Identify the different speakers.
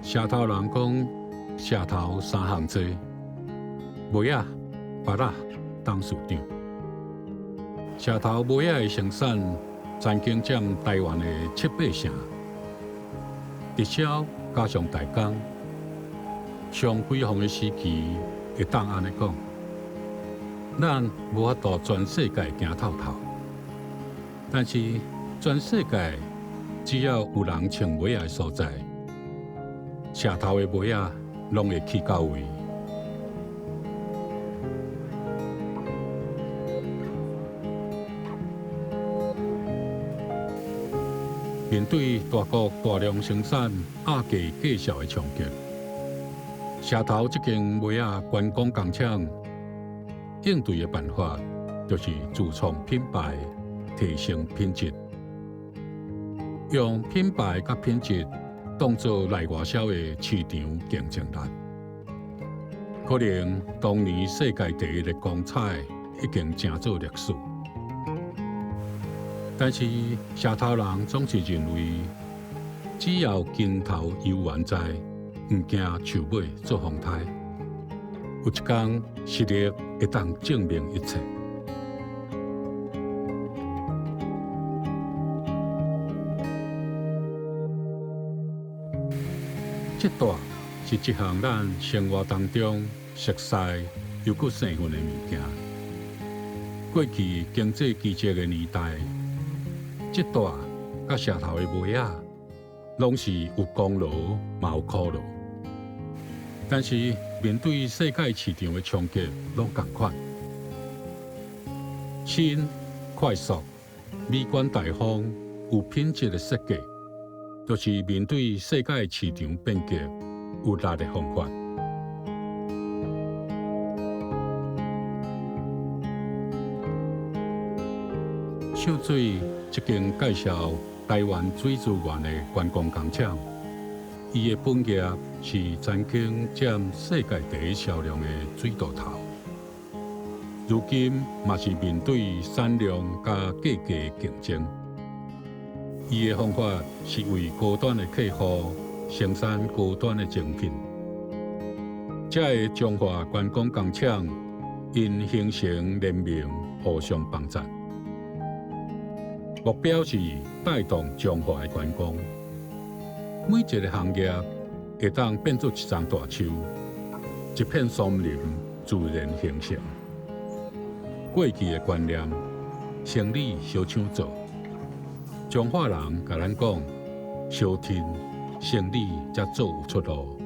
Speaker 1: 社頭人講社頭三項濟，梅仔、芭樂、董事長。社頭梅仔的生產曾經佔台灣的七八成，直銷加上代工，上輝煌的時期會當按呢講，咱無法度全世界行透透，但是全世界只要有人穿襪仔的所在，社頭的襪仔攏會去到位。面對大國大量生產、壓價價銷的衝擊，社頭這間襪仔觀光工廠應對的辦法，就是自創品牌，提升品質，用品牌佮品質當做內外銷的市場競爭力。可能當年世界第一的光彩已經成做歷史。但是社頭人總是認為，只要根頭猶原在，毋驚樹尾做風颱。有一天，實力會當證明一切。這帶是一項咱生活當中熟悉又閣生分的物件。過去經濟奇蹟的年代，這帶佮社頭的襪仔，攏是有功勞嘛有苦勞。但是面對世界市場的衝擊，攏仝款。新、快速、美觀大方、有品質的設計，就是面對世界市場變革有力的方法。秀水這間介紹台灣水資源的觀光工廠，伊的本業是曾經佔世界第一銷量的水稻頭，如今嘛是面對產量佮價格的競爭。伊的方法是為高端的客戶生產高端的精品。這个彰化觀光工廠𪜶形成聯盟，互相幫贊。目標是帶動彰化的觀光。每一個行業會當變做一叢大樹，一片松林自然形成。過去的觀念，生理相搶做。彰化人共咱講，相挺生理才做有出路。